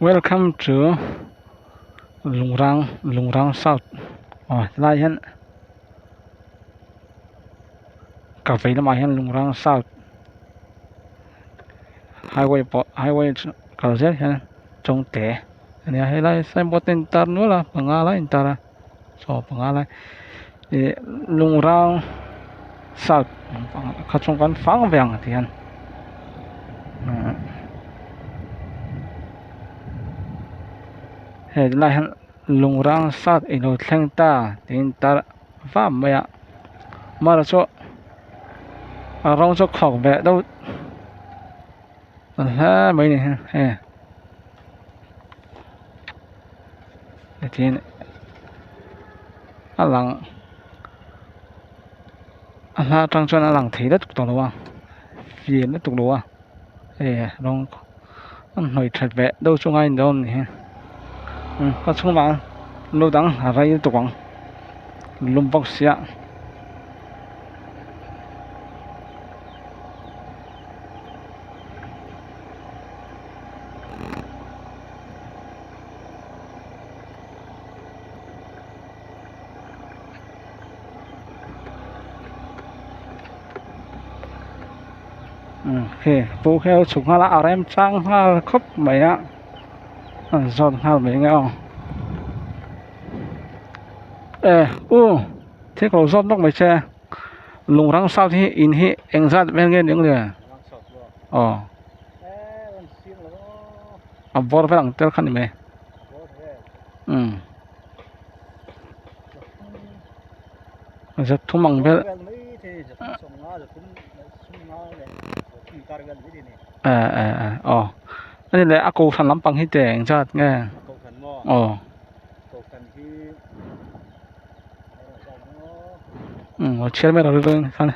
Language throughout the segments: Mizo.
Welcome to Lungrang Lungrang South aw helai hian ka vei lamah hian Lungrang South highway pawh highway chu kal zel hian Chawngte ania helai signboard te a intar nual a panga lai a intar a chaw panga lai ih Lungrang South kha chung kan fang ve ang ti hian hei tunah hian Lungrang South ilo thleng ta tiin tar vam mai a amaherawh chu a rawng chu khawk ve deuh hle mai a ni hei hetiang a lang a hla atang chuan a lang thei lutuk tawh lo a fir lutuk lo a hei rawng an hnawih that ve deuh chu ngai dawn a ni hi ka chhungah lo dang a rei lutuk ang lum bawk sia. Hei pu hi a chhuk nghal a a remchang nghal khawp mai a a zawt nghal mai ang e aw e u thil ka lo zawt lawk mai che lungrang south hi in hi engzat vel nge ni ang le aw. A bawr vel ang tel kha ni mai umm zathum ang vel eh eh eh aw ani leh a kohhran lampang hi te eng zat nge aw umm a chhiar mai lo khan.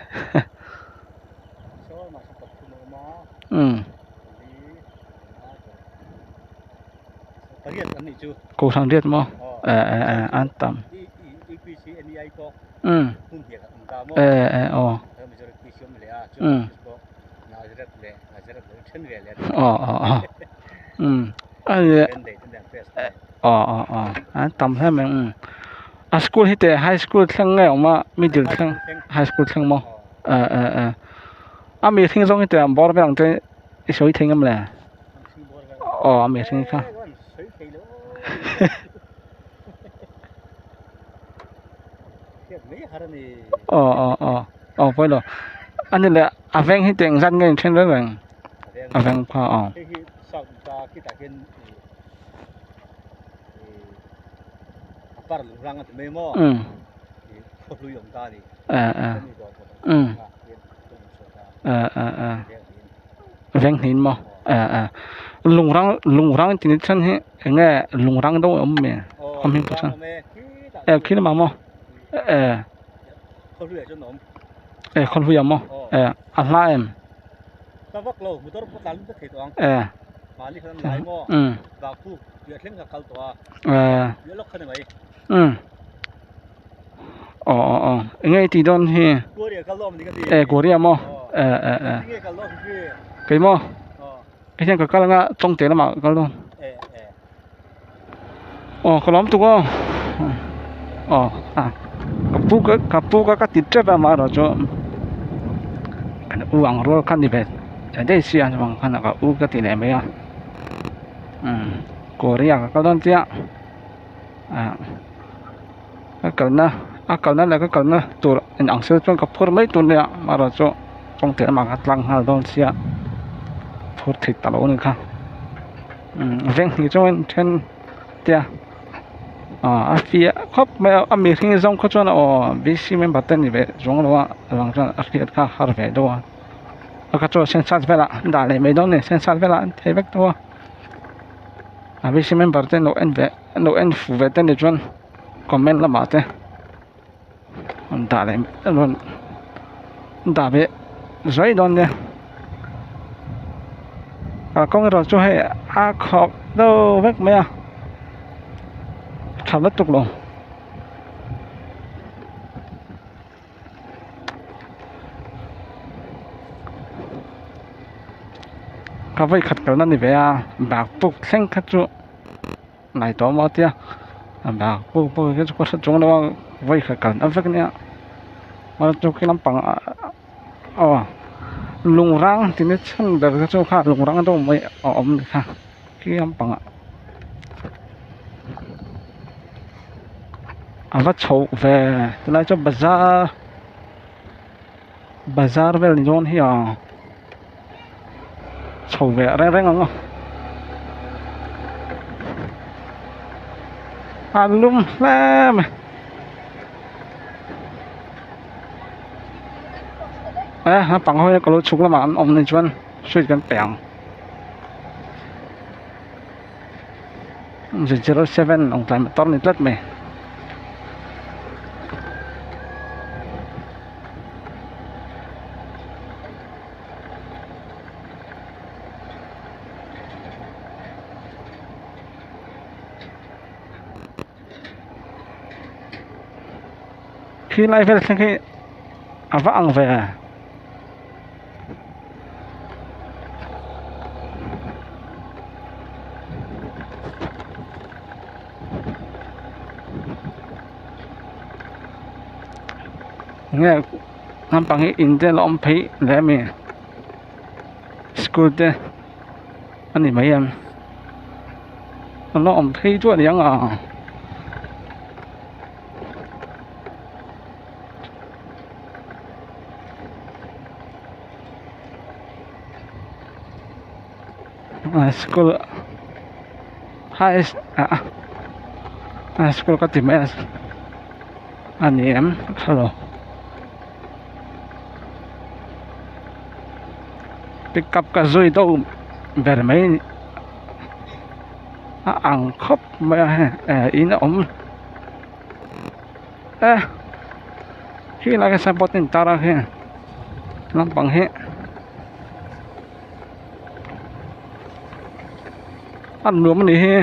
Kohhran riat maw eh eh eh an tam umm eh eh aw umm aw aw aw umm aw aw aw an tam hle mai umm a school hi teh high school thleng nge awm a middle thleng high school thleng maw eh eh eh a mihring zawng hi teh an bawr vel ang te i sawi thei ngam le aw a mihring kha aw aw aw aw pawilo ani leh a veng hi teh engzat nge in then reng reng a veng kha aw. Veng hnin maw eh eh lungrang lungrang tih ni chuan hi eng nge lungrang deuh a awm em a hming pawh chuan eh khi lamah maw eh eh khawlhui ah maw eh a hla em eh umm eh umm. Aw aw aw eng nge i tih dawn hi eh Korea maw eh eh eh kei maw hei hian ka kal anga tawngte lamah ka kal dawn aw ka lawm tuk aw aw a ka pu ka ka pu ka ka ti tep a amaherawhchu kan u ang rual kha ni ve daih sia chuvang khan ka u ka ti leh mai a umm Korea ka kal dawn chiah. Ah a kalna a kalna leh ka kalna tur in ang sil chuan ka phur mai tur nia amaherawh chu kawng teh lamah ka tlang nghal dawn sia phur thei ta lo a ni kha umm veng hnih chuan then tia ah a fiah khawp mai a a mihring zawng kha chuan aw bc member te ni ve chuang lo a a lang chuan a hriat kha a har ve deuh a a kha chuan sensat velah an dah leh mai dawn a ni sensat velah an thei vek tawh a. A bc member te an lo en ve an lo en fuh ve te ni chuan comment lamah te rawn dah leh rawn dah ve zuai dawn nia kalkawng erawh chu hei a khawk deuh vek mai a tha lutuk lo. Ka vawi khat kalna a ni ve a bakpuk thleng kha chu ngaihtuah maw tia bakpuk pawh hi chu ka hre chuang lo a vawi khat kalna vek ania chu khi lampang ah aw lungrang tih na chhan ber kha chu kha lungrang deuh mai a awm a ni kha khi lampangah a va chho ve tilai chu bazar bazar vel ni dawn hi a chho ve reng reng ang a a lum hle mai e naupang ho hi ka lo chhuk lamah an awm anih chuan sweet kan pe ang 07 lawngtlai motor a ni tlat mai. Khi lai vel thleng hi a va ang ve. Nge naupang hi in te la awm phei leh ami school te a ni mai em an la awm phei duah aniang a. School high ah school ka ti mai a a ni em ka hrelo pickup ka zui deuh ber mai a ang khawp mai a hei eh in a awm. E khi lai khi signboard a intar a khi lampang hi a nuam a nih hi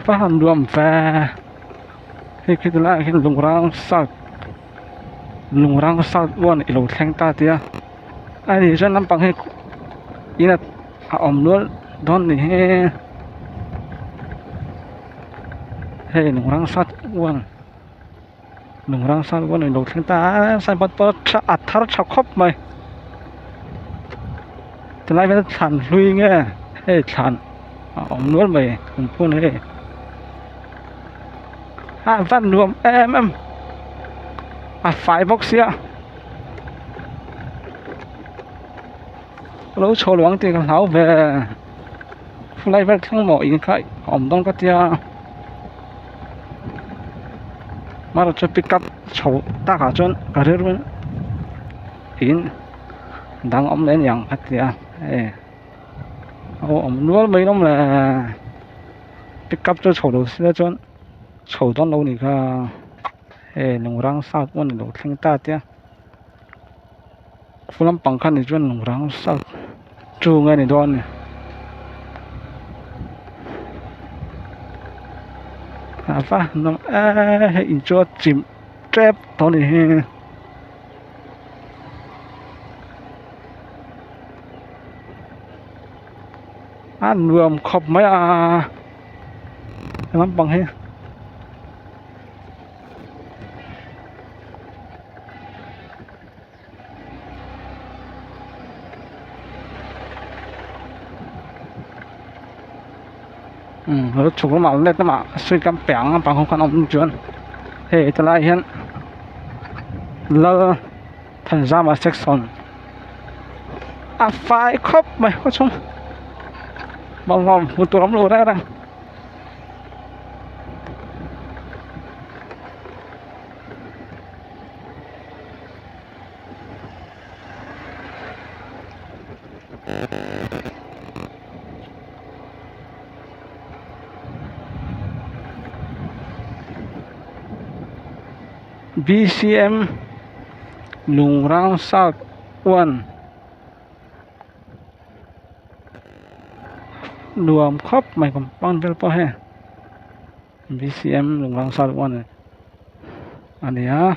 va han nuam ve hei khi tilaiah khian lungrang salt lungrang salt uan ilo thleng ta tia a nih chuan lampang hi in a awm nual dawn a ni hi. Hei lungrang sat uan lungrang sat uan ilo thleng ta a signboard pawh a thar tha khawp mai tilai vel thlan hlui nge hei thlan a awm nual mai lungphun hei a van nuam em em a fai bawk sia lo chho lo ang tih ka hlau ve. Khulai vel thleng maw in kha a awm dawn ka tia amaherawh chu pick up chho takah chuan ka rilru in dang awm leh aniang ka ti a hei a awm nual mai lawm le pick up chu chho lo se chuan chho dawn lo nih kha hei lungrang sap pawh a ni lo thleng ta tia. Khu lampang kha ni chuan lungrang sap chung a ni dawn a ni a va han nawm em hei in chu a chim tep tawh a ni hi. A nuam khawp mai a lampang hi. Lo chhuk lamah let lamah sweet kan pe ang lampang ho khan a awm chuan hei tilaiah hian lal Thanzama section a fai khawp mai khaw chhung bawlhhlawh hmuh tur a awm lo reng reng. B_C_M Lungrang South one nuam khawp mai compound vel pawh hei B_C_M Lungrang South one a ni a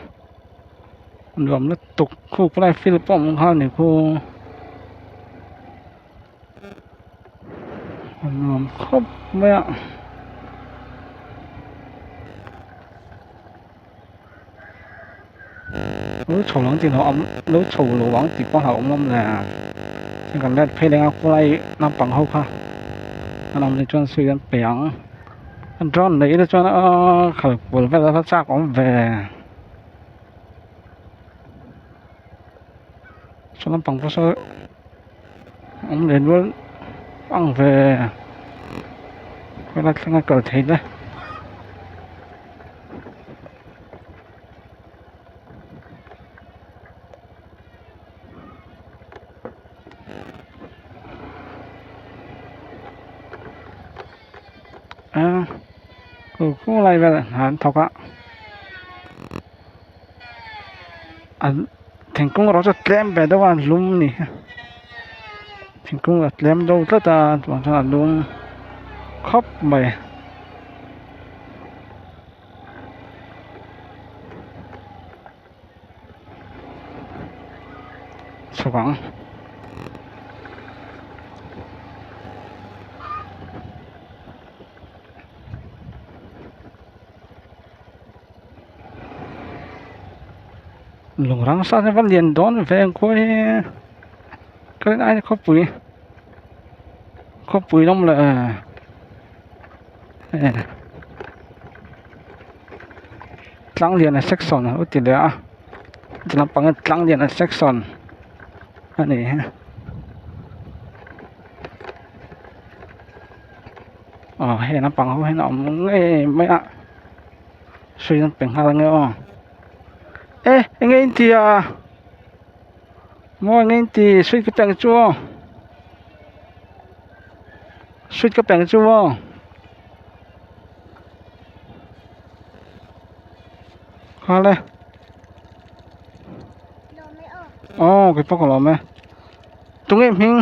nuam lutuk khu khawlai field pawh a awm nghal a ni khu. A nuam khawp mai a. Lo chho ang tih hlauh awm lo chho lo ang tih pawh a hlauhawm lawm le chuan kan let phei leh ang a khawlai naupang ho kha an awm leh chuan sui an pe ang drone neih ila chuan aaa khalh kual vel a chak awm ve saw lampang pawh saw awm leh nual ang ve helai thleng a kal theih na. A kalkhung lai vel hna an thawk a an thingkung erawh chu a tlem ve deuh a an lum a ni thingkung a tlem deuh tlat a chuan chuan a lum khawp mai. Chhuk ang. Lung rang sa te va lian dawn ve ang khawi hi ka rin aiin khawpui khawpui lawm le. Tlangliana section a lo ti leh a ti lampang hi Tlangliana section a ni a aw hei lampang ho hian a awm ngei mai a hrui an pe nghal ange aw e enge in ti a maw enge in ti hrui ka pe ang chu aw. Sweet ka peng chu maw nghal e aw kei pawh ka lawm e tunge hming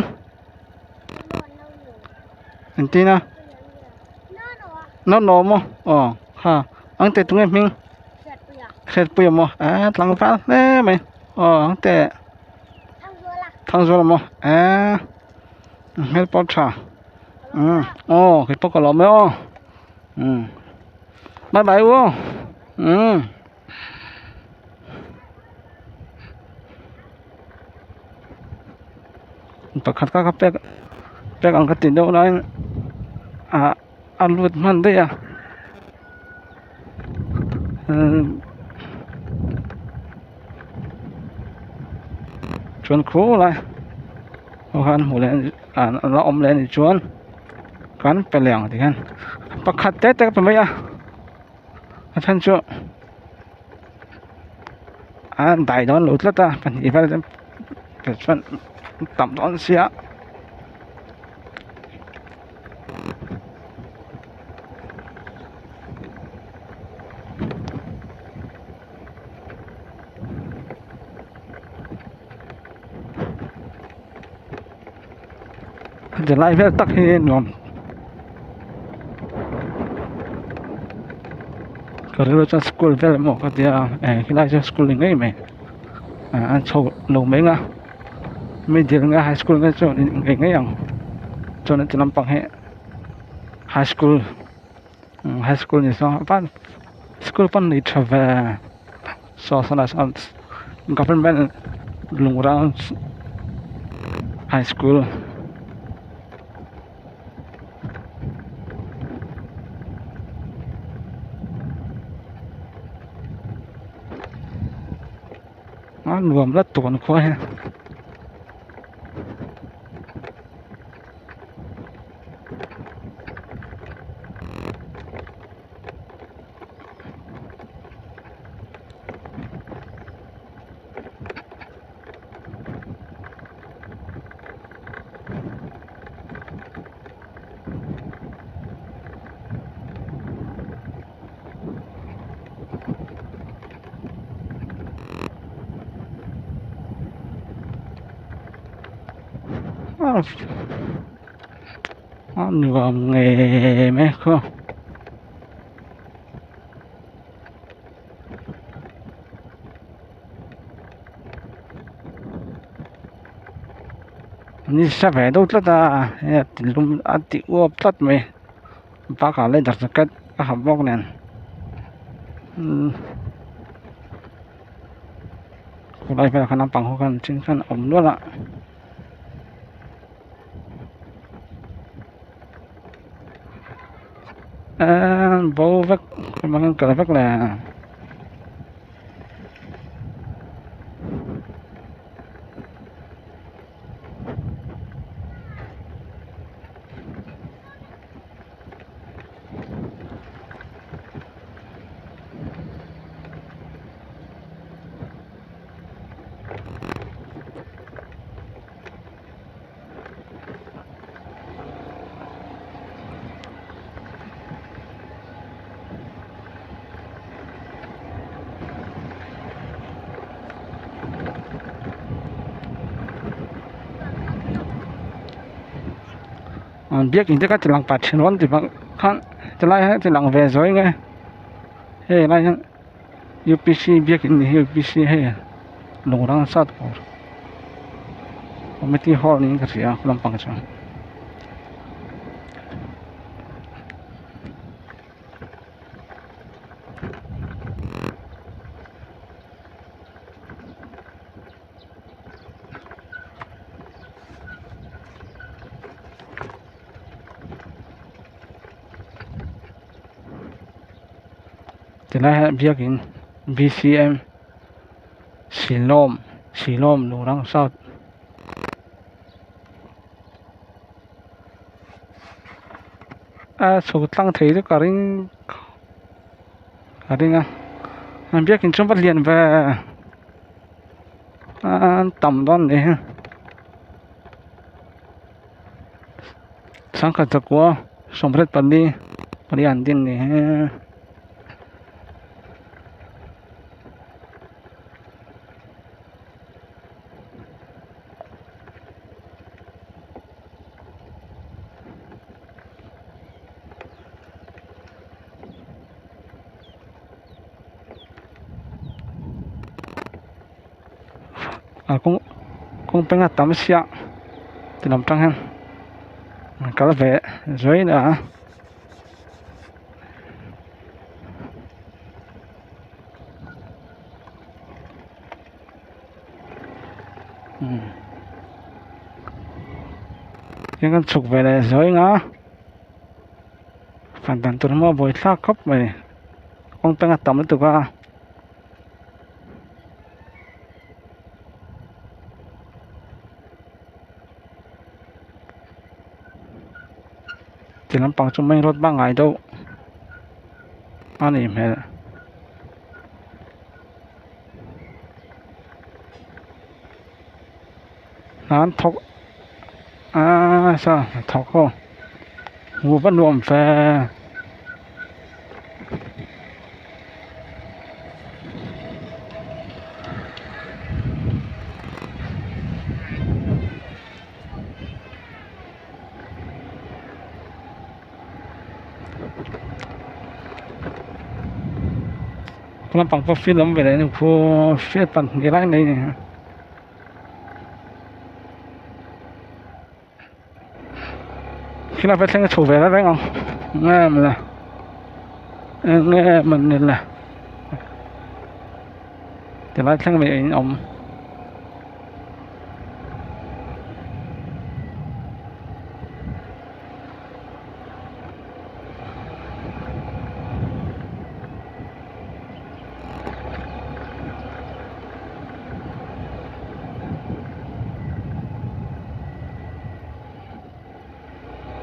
engtin a nawn awm maw aw kha ang te tunge hming hriatpuia maw eh tlangval hle mai aw ang te Thangzuala maw eh. Hmel pawh tha umm aw kei pawh ka lawm e aw umm bye bye u umm pakhat kha ka pek pek ang ka ti deuh laiin ah a lut hman daih a umm chuan khulai ho khan hmuh leh an la awm leh a nih chuan kan pe leh ang tikhian pakhat te te ka pe mai a a then chu a dai dawn lo tlat a pahnih vel te pe chuan tam dawn sia. Ti lai vel tak hi nuam ka rilru chuan school vel emaw ka tia eh helai chu school ni ngei mai ah an chho lo mai ang a middle nge high school nge chu ni ngei ngei ang chuan heti lampang hi high school high school ni sawn van school pawn nei tha ve saw sawn ah sawn government lungrang high school a nuam la tawn khua hi. A nuam ngei mai khaw. Ni sa ve deuh tlat a hei a ti lum a ti uap tlat mai bakah leather jacket a ha bawk nen umm khulai velah khan naupang ho khan then khan a awm nual a. Eee bo vek kal vek le. Biakin te kha ti lang pah thin rawn ti bang khan tilai hian ti lang ve zuai nge hei lai hian U_P_C biakin ni hi U_P_C hei lung rang sat tur committee hall niin ka hria a lampang chuan. Tilai ah biakin B_C_M Silawm Silawm Lurang South a chho tlang thei chu ka ring ka ring a an biakin chu a va lian ve a tam dawn a nih hi sangkhat zakua sawmriat pali pali an din ni hi. A kawng kawng peng a tam sia ti lam tang hian an kal ve zuai a. Hian kan chhuk ve leh zuai ang a fan dan tur maw buai thlak khawp mai kawng peng a tam lutuk a. Ti lampang chu main road pangngai deuh a nih hmel. Hna an thawk aaa saw hnathawk ho hmuh va nuam ve. Lampang pawh field awm ve leh a ni khu field pahnih lai mai a ni. Khilai pawh thleng a chho ve reng ang nge mawle eng nge mawni le tilai thleng mai in awm.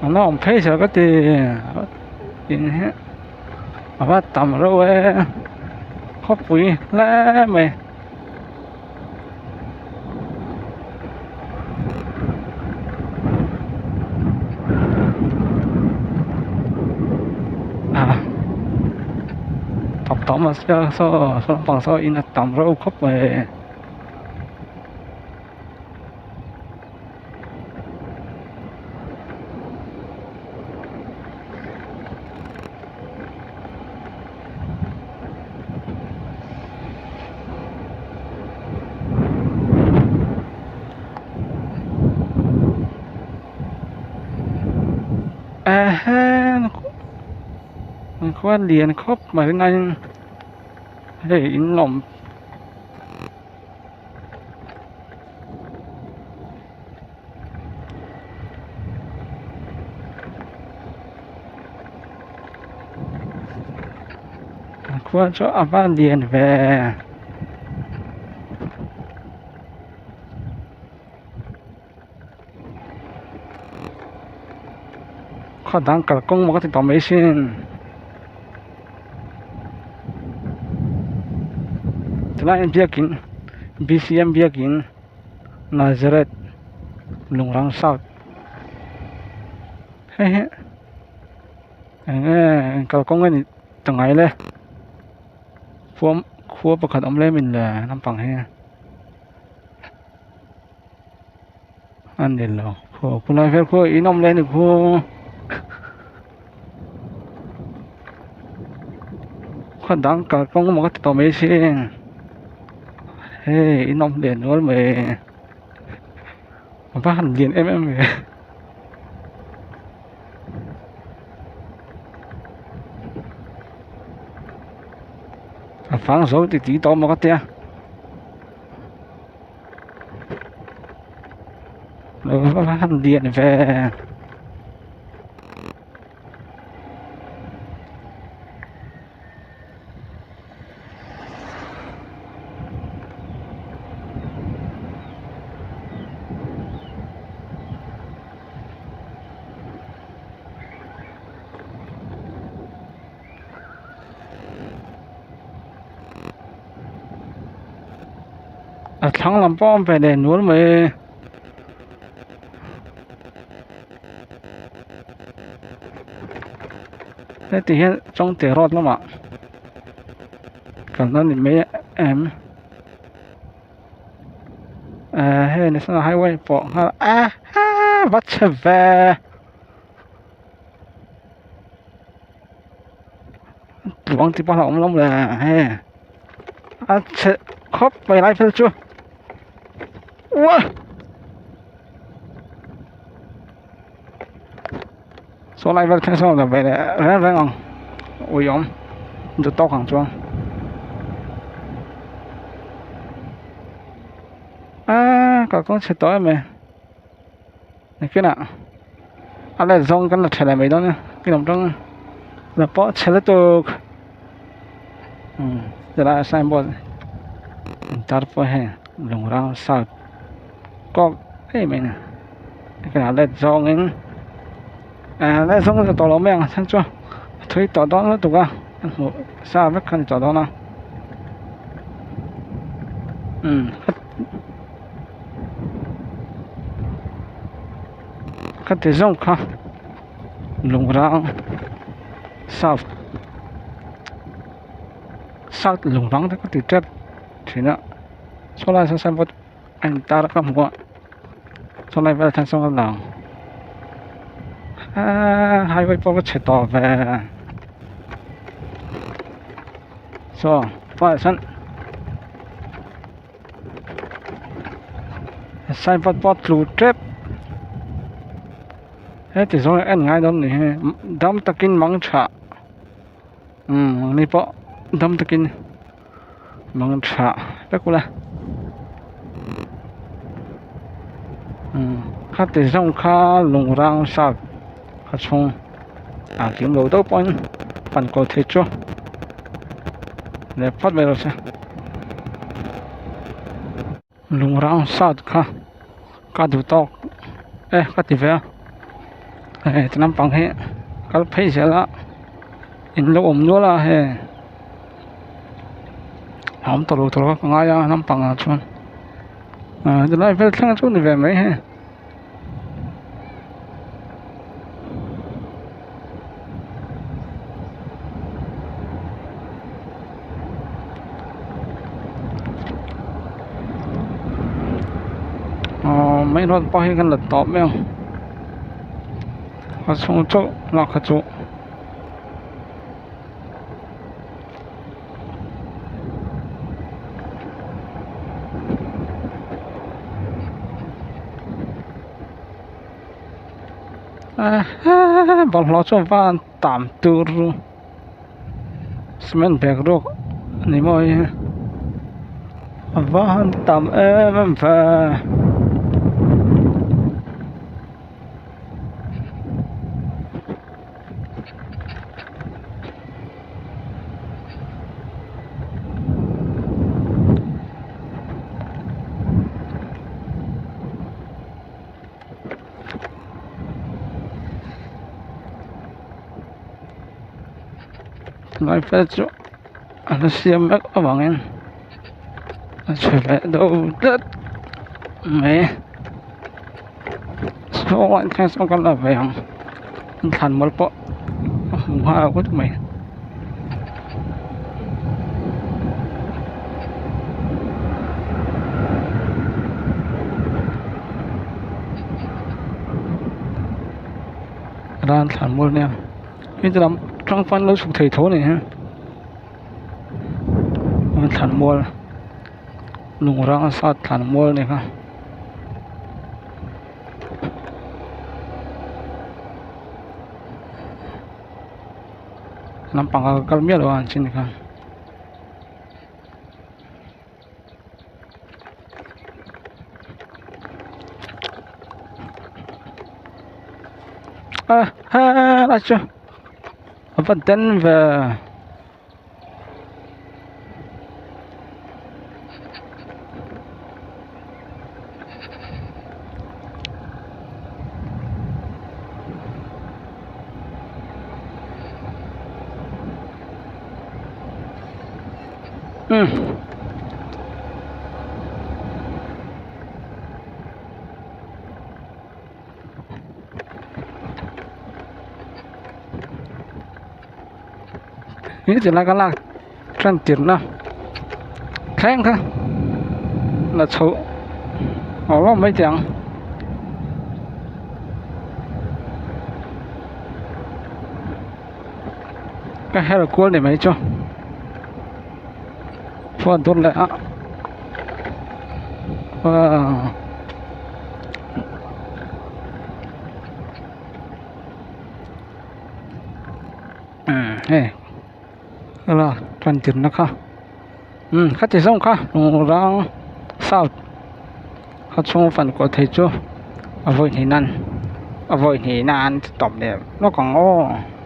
An la awm phei zel ka ti in hi a va tam reuh e khawpui hle mai. Tawp tawh mahse saw saw lampang saw in a tam reuh khawp mai. Ehe an khua lian khawp mai naiin hei in lawm an khua chu a va lian ve. Khaw dang kalkawng maw ka ti tawh mai sin tunah hian biakin B_C_M biakin Nazareth Lungrang south hei hi eng nge kalkawng a nih ta ngai le khua khua pakhat awm lem in le naupang hi. A ni lo khaw khulai vel khaw in awm leh a ni khaw khaw dang kalkawng emaw ka ti tawh mai sin hei in awm leh nual mai a va han lian em em ve. A fang zo ti ti tawh emaw ka tia. Han lian ve A thlang lam pawh a awm ve leh nual mai heti hian chawngte road lamah kalna ni mai em eh hei national highway pawh nghal a ha va chhe ve. Tluang te pawh a awm lo le hei a chhe khawp mai lai phel chu uah saw lai vel thleng sawn ve leh reng reng ang ui awm duh tawk ang chuan aaa kalkawng chhe tawh em e. Nakinah a let zawng kan la tha leh mai dawn a i awm tang la pawh chhe lutuk umm tilaiah signboard intar pawh hei lungrang south kawk em mai a ni nakinah let zawngin eh let zawng chu tawh lo mai ang a chhan chu a thui tawh dawn lutuk a a hmuh sa vek kha a ni tawh dawn a umm. Ka ti zawng kha lungrang south south lungrang te ka ti tep thin a saw lai sawn signboard a in tar a ka hmu a saw lai velah hian sawn a lang aaa highway pawh a va chhe tawh ve saw hmaiah sawn. Signboard pawh a tlu tep heti zawng hi en ngai dawn ni hi dam takin mang tha umm ni pawh dam takin mang tha vek ula umm khati zawng kha lung rang sap a chhung a kim lo deuh pawhin pan kawl thei chu leh phawt mai rawh se. Lung rang sat kha ka duh tawk e ka ti ve a hei ti lampang hi kal phei zel a in lo awm nual a hei a awm tawh lo tur ka ngai a lampang ah chuan ah tilai vel thleng chu ni ve mai hei. Aw main road pawh hi kan la tawp mai ang a chhung chauh lak kha chu. bawlhhlawh chu a van tam tur cement bag ruak a ni maw hei hi a van tam em em ve. Tunlai vel chu a la siam vek avangin a chhe leh deuh tlat mai saw ah khian sawn kan la ve ang thlan mawl pawh a hmu nghal vut mai. Ran thlan mual nia heti lam tang fan lo chhuk thei tho a ni hi thlan mual lung rang a sat thlan mual a ni kha. Lampang ah ka kal miah lo a an chin khan. A ha a chu a va den ve. Umm. Ni chu lai ka lak tan tirh na thleng kha la chhoh awm awm mai teh ang. Ka her kual ni mai chu phone tur leh a aaa. Umm hei la tan tirna kha umm khati zawng kha rang south khaw chhung fan kuah thei chu a vawi hnih nan a vawi hnih nan tawp leh lawk ang aw.